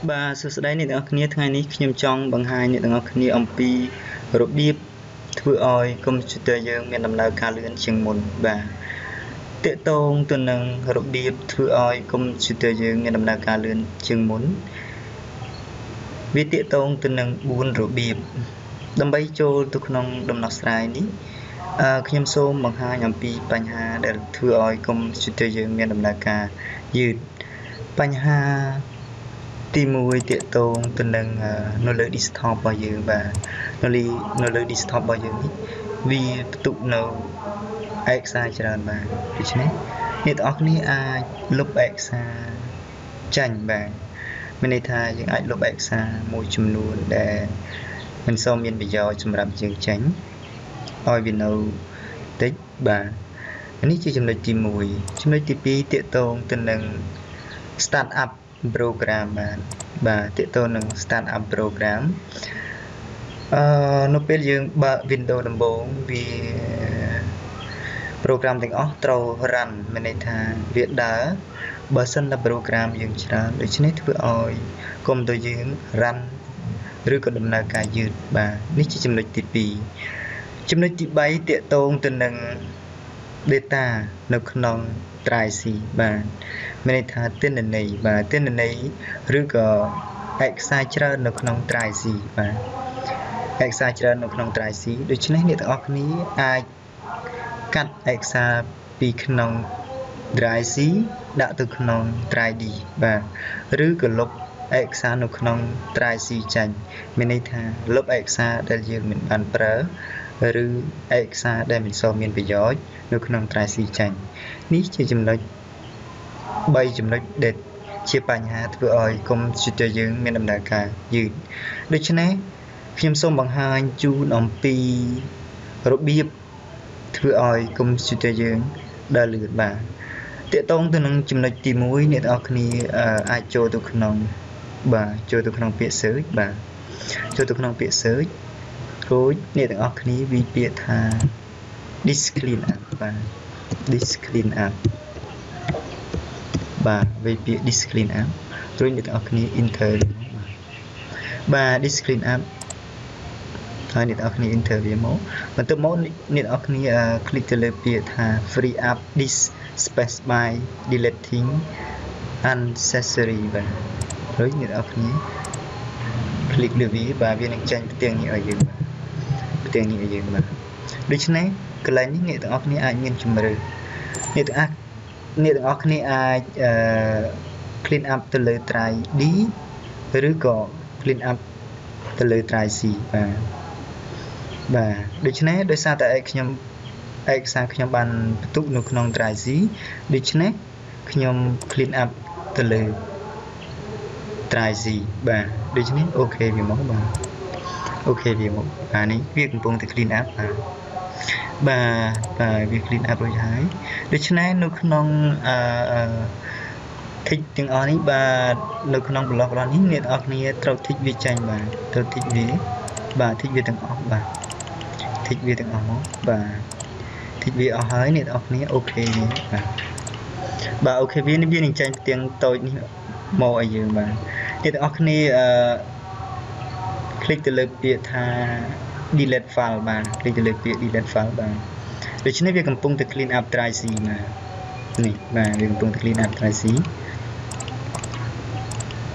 បាទសួស្តីអ្នកទាំងអស់គ្នាថ្ងៃនេះខ្ញុំចង់បង្ហាញអ្នកទាំងអស់គ្នាអំពីរបៀបធ្វើឲ្យកុំព្យូទ័រយើងមានដំណើរការលឿនជាងមុនបាទទាក់ទងទៅនឹងរបៀបធ្វើឲ្យកុំព្យូទ័រយើងមានដំណើរការលឿនជាងមុនវាទាក់ទងទៅនឹង4របៀបដើម្បីចូលទៅក្នុងដំណោះស្រាយនេះខ្ញុំសូមបង្ហាញអំពីបញ្ហាដែលធ្វើឲ្យកុំព្យូទ័រយើងមានដំណើរការយឺតបញ្ហាទី1ទាក់ទងទៅនឹងនៅលើ desktop របស់យើងបាទនៅលើ desktop របស់យើងនេះវាផ្ទុកនៅឯកសារច្រើនបាទដូច្នេះអ្នកទាំងអស់គ្នាអាចលុបឯកសារចាញ់បាទមានន័យថាយើងអាចលុបឯកសារមួយចំនួនដែលមិនសូវមានប្រយោជន៍សម្រាប់យើងចេញឲ្យវានៅតិចបាទនេះជាចំណុចទី1ចំណុចទី2ទាក់ទងទៅនឹង start up program បាទទាក់ទងនឹង start up program នៅពេលយើងបើក Windows ដំបូងវា program ទាំងអស់ត្រូវ run មានន័យថាវាដើរបើសិនតែ program យើងច្រើនដូច្នេះធ្វើឲ្យកុំព្យូទ័រយើង run ឬក៏ដំណើរការយឺតបាទនេះជាចំណុចទី2ចំណុចទី3ទាក់ទងទៅនឹង data នៅក្នុង drive C បាទមានន័យថាទិន្នន័យបាទទិន្នន័យឬក៏ឯកសារច្រើននៅក្នុង drive C បាទឯកសារច្រើននៅក្នុង drive C ដូច្នេះអ្នកទាំងអស់គ្នាអាចកាត់ឯកសារពីក្នុង drive C ដាក់ទៅក្នុង drive D បាទឬក៏លុបឯកសារនៅក្នុង drive C ចេញមានន័យថាលុបឯកសារដែលយើងមិនបានប្រើឬឯកសារដែលមិនសូវមានប្រយោជន៍នៅក្នុង drive C ចេញនេះជាចំណុច3ចំណុចដែលជាបញ្ហាធ្វើឲ្យកុំព្យូទ័រយើងមានដំណើរការយឺតដូច្នេះខ្ញុំសូមបង្ហាញជូនអំពីរបៀបធ្វើឲ្យកុំព្យូទ័រយើងដើរលឿនបាទទាក់ទងទៅនឹងចំណុចទី1អ្នកទាំងអស់គ្នាអាចចូលទៅក្នុងបាទចូលទៅក្នុងពាក្យ search បាទចូលទៅក្នុងពាក្យ search រួចអ្នកទាំងអស់គ្នាវាយពាក្យថា disk clean up បាទ disk clean up បាទវាយពាក្យ disk clean up រួចអ្នកទាំងអស់គ្នា enter បាទ disk clean up ហើយអ្នកទាំងអស់គ្នា enter វាមកបន្ទាប់មកអ្នកទាំងអស់គ្នា click ទៅលើពាក្យថា free up disk space by deleting unnecessary បាទរួចអ្នកទាំងអស់គ្នា click លើវាបាទវានឹងចេញផ្ទាំងនេះឲ្យយើងបាទផ្ទាំងនេះឲ្យយើងបាទដូច្នេះកន្លែងនេះអ្នកទាំងអស់គ្នាអាចមានជំរឿអ្នកទាំងអស់គ្នាអាច clean up ទៅលើ drive D ឬក៏ clean up ទៅលើ drive C បាទបាទដូច្នេះដោយសារតែខ្ញុំឯកសារខ្ញុំបានផ្ទុកនៅក្នុង drive C ដូច្នេះខ្ញុំ clean up ទៅលើ drive C បាទដូច្នេះអូខេវាមកបាទអូខេវាមកបាទនេះវាកំពុងតែ clean up បាទបាទវា clean up រួចហើយដូច្នេះនៅក្នុងអឺ tick ទាំងអស់នេះបាទនៅក្នុង block របស់នេះអ្នកទាំងអស់គ្នាត្រូវ tick វាចេញបាទត្រូវ tick វាបាទ tick វាទាំងអស់បាទ tick វាទាំងអស់មកបាទ tick វាអស់ហើយអ្នកទាំងអស់គ្នាអូខេបាទបាទអូខេវានេះវានឹងចេញផ្ទាំងតូចនេះមកឲ្យយើងបាទអ្នកទាំងអស់គ្នាអឺ click ទៅលើពាក្យថា delete file បាទ click ទៅលើពាក្យ delete file បាទដូច្នេះវាកំពុងតែ clean up drive C បាទនេះបាទវាកំពុងតែ clean up drive C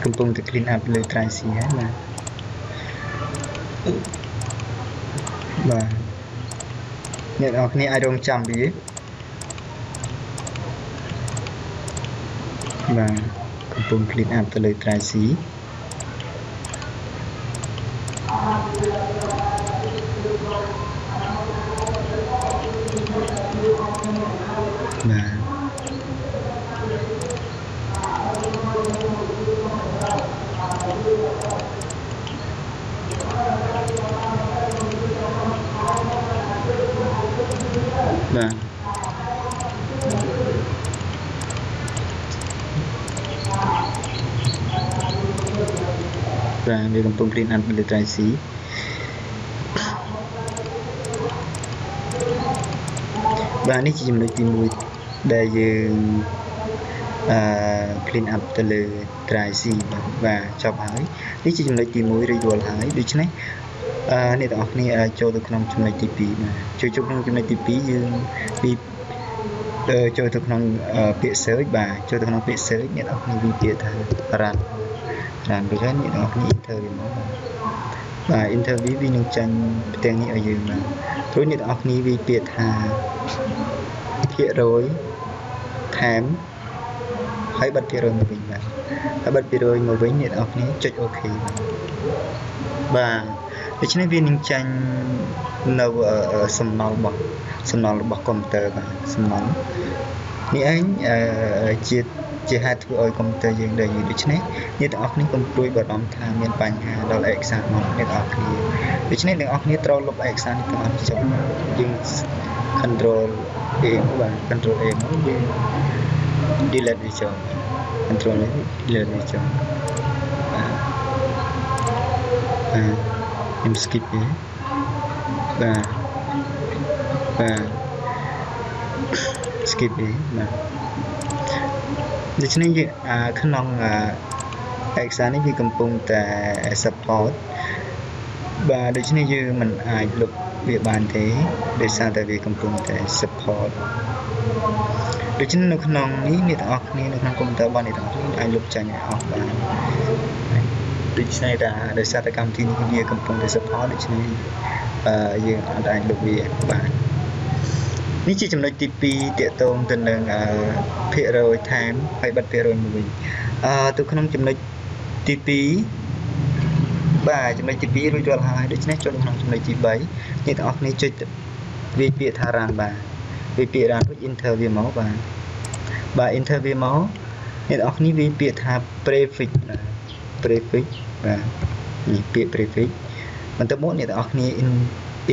កំពុងតែ clean up លើ drive C ហើយបាទបាទអ្នកនរគ្នាអាចរងចាំវាបាទកំពុង clean up ទៅលើ drive C បាទបាទបាទវាកំពុង clean up លើ drive C បាទនេះជាចំណុចទី1ដែលយើង អឺ clean up ទៅលើ drive C បាទចប់ហើយនេះជាចំណុចទី1រួចរាល់ហើយដូច្នេះអឺអ្នកទាំងអស់គ្នាអាចចូលទៅក្នុងចំណុចទី2បាទចូលចូលក្នុងចំណុចទី2យើងពីចូលទៅក្នុងពាក្យ search បាទចូលទៅក្នុងពាក្យ search អ្នកទាំងអស់គ្នាវាពាក្យថា run run ដូច្នេះអ្នកទាំងអស់គ្នា enter វាមកបាទបាទ enter វាវានឹងចាញ់ផ្ទាំងនេះឲ្យយើងបាទរួចអ្នកទាំងអស់គ្នាវាពាក្យថាភាគរយថែមហើយបិទភាគរយមកវិញបាទហើយបិទភាគរយមកវិញអ្នកទាំងអស់គ្នាចុច OK បាទបាទដូច្នេះវានឹងចាញ់នៅសំណល់របស់សំណល់របស់កុំព្យូទ័របាទសំណល់នេះឯងជាជាហេតុធ្វើឲ្យកុំព្យូទ័រយើងដែលយឺតដូច្នេះអ្នកទាំងអស់គ្នាកុំព្រួយបារម្ភថាមានបញ្ហាដល់ឯកសាររបស់អ្នកទាំងអស់គ្នាដូច្នេះអ្នកទាំងអស់គ្នាត្រូវលុបឯកសារនេះទាំងអស់ចោលយើង control A មកបាទ control A មកយើង delete វាចោល control A delete វាចោលបាទបាទខ្ញុំ skip វាបាទបាទ skip វាបាទដូច្នេះយើងក្នុងឯកសារនេះវាកំពុងតែ support បាទដូច្នេះយើងមិនអាចលុបវាបានទេដោយសារតែវាកំពុងតែ support ដូច្នេះនៅក្នុងនេះអ្នកទាំងអស់គ្នានៅក្នុងកុំព្យូទ័ររបស់អ្នកទាំងអស់គ្នាអាចលុបចាញ់ឲ្យអស់បានដូច្នេះតែដោយសារតែកម្មវិធីនេះវាកំពុងតែ support ដូច្នេះយើងអាចលុបវាបាននេះជាចំណុចទី2ទាក់ទងទៅនឹងភាគរយថែមហើយបិទភាគរយមកវិញអឺទៅក្នុងចំណុចទី2បាទចំណុចទី2រួចរាល់ហើយដូច្នេះចូលក្នុងចំណុចទី3អ្នកទាំងអស់គ្នាចុចវាយពាក្យថា run បាទវាយពាក្យ run រួច enter វាមកបាទបាទ enter វាមកអ្នកទាំងអស់គ្នាវាយពាក្យថា prefix បាទ prefix បាទនេះពាក្យ prefix បន្ទាប់មកអ្នកទាំងអស់គ្នា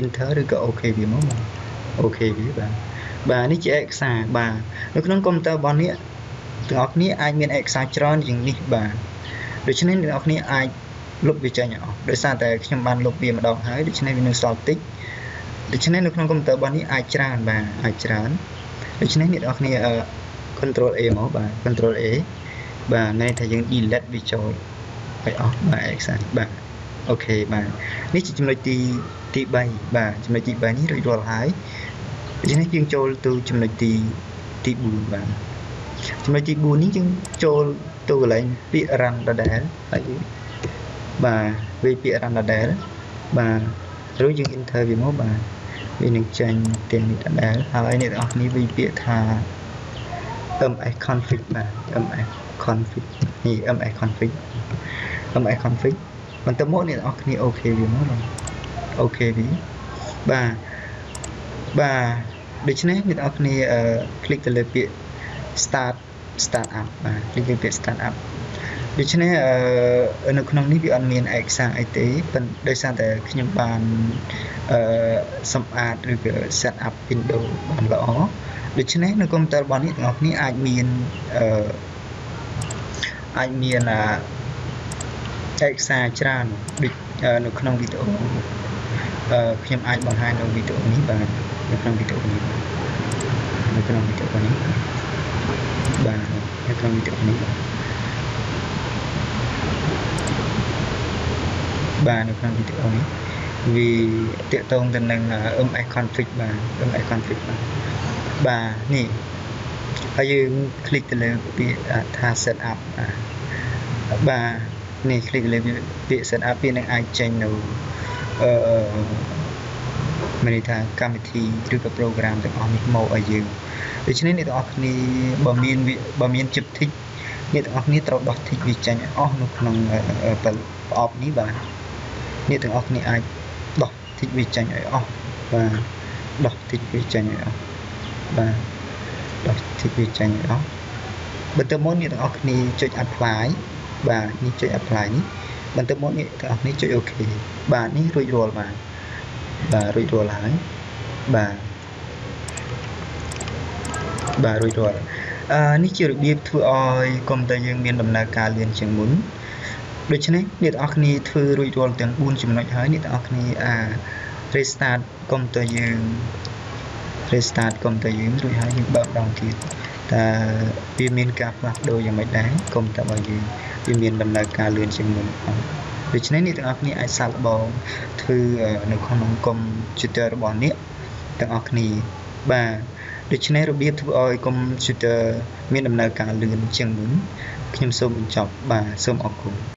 enter ឬក៏ OK វាមកបាទ OK វាបាទបាទនេះជាឯកសារបាទនៅក្នុងកុំព្យូទ័ររបស់នេះទាំងអស់គ្នាអាចមានឯកសារច្រើនជាងនេះបាទដូច្នេះអ្នកទាំងអស់គ្នាអាចលុបវាចេញឲ្យអស់ដោយសារតែខ្ញុំបានលុបវាម្ដងហើយដូច្នេះវានៅសល់តិចដូច្នេះនៅក្នុងកុំព្យូទ័ររបស់នេះអាចច្រើនបាទអាចច្រើនដូច្នេះអ្នកទាំងអស់គ្នា control A មកបាទ control A បាទន័យថាយើង delete វាចូលឲ្យអស់បាទឯកសារបាទ OK បាទនេះជាចំណុចទីទី3បាទចំណុចទី3នេះរួចរាល់ហើយដូច្នេះយើងចូលទៅចំណុចទីទី4បាទចំណុចទី4នេះយើងចូលទៅកន្លែងពាក្យ run ដដែលហើយបាទវាពាក្យ run ដដែលបាទរួចយើង enter វាមកបាទវានឹងចេញទាំងនេះដដែលហើយអ្នកទាំងអស់គ្នាវាពាក្យថា ms config បាទ ms config នេះ ms config ms config បន្ទាប់មកអ្នកទាំងអស់គ្នា OK វាមកបាទ OK វាបាទបាទដូច្នេះអ្នកទាំងអស់គ្នា click ទៅលើពាក្យ start start up បាទ click លើពាក្យ start up ដូច្នេះនៅក្នុងនេះវាអត់មានឯកសារអីទេប៉ុន្តែដោយសារតែខ្ញុំបានអឺសម្អាតឬក៏ set up Windows បានល្អដូច្នេះនៅកុំព្យូទ័ររបស់នេះទាំងអស់គ្នាអាចមានអឺអាចមានឯកសារច្រើនដូចនៅក្នុងវីដេអូខ្ញុំអាចបង្ហាញនៅវីដេអូនេះបាទនៅក្នុងវីដេអូនេះនៅក្នុងវីដេអូនេះបាទនៅក្នុងវីដេអូនេះបាទនៅក្នុងវីដេអូនេះវាទាក់ទងទៅនឹង MS config បាទ MS config បាទបាទនេះហើយយើង click ទៅលើពាក្យថា set up បាទបាទនេះ click លើពាក្យ set up វានឹងអាចចេញនៅអឺមានន័យថាកម្មវិធីឬក៏ program ទាំងអស់នេះមកឲ្យយើងដូច្នេះអ្នកទាំងអស់គ្នាបើមានបើមានជិប tick អ្នកទាំងអស់គ្នាត្រូវដោះ tick វាចេញឲ្យអស់នៅក្នុងប្រអប់នេះបាទអ្នកទាំងអស់គ្នាអាចដោះ tick វាចេញឲ្យអស់បាទដោះ tick វាចេញឲ្យអស់បាទដោះ tick វាចេញឲ្យអស់បន្ទាប់មកអ្នកទាំងអស់គ្នាចុច apply បាទនេះចុច apply នេះបន្ទាប់មកអ្នកទាំងអស់គ្នាចុច OK បាទនេះរួចរាល់បាទបាទរួចរាល់ហើយបាទបាទរួចរាល់អឺនេះជារបៀបធ្វើឲ្យកុំព្យូទ័រយើងមានដំណើរការលឿនជាងមុនដូច្នេះអ្នកទាំងអស់គ្នាធ្វើរួចរាល់ទាំង4ចំណុចហើយអ្នកទាំងអស់គ្នាអា restart កុំព្យូទ័រយើង restart កុំព្យូទ័រយើងរួចហើយយើងបើកម្ដងទៀត តើវាមានការផ្លាស់ប្ដូរយ៉ាងម៉េចដែរកុំព្យូទ័ររបស់យើងវាមានដំណើរការលឿនជាងមុនអត់ដូច្នេះអ្នកទាំងអស់គ្នាអាចសាកល្បងធ្វើនៅក្នុងកុំព្យូទ័ររបស់អ្នកទាំងអស់គ្នាបាទដូច្នេះរបៀបធ្វើឲ្យកុំព្យូទ័រមានដំណើរការលឿនជាងមុនខ្ញុំសូមបញ្ចប់បាទសូមអរគុណ។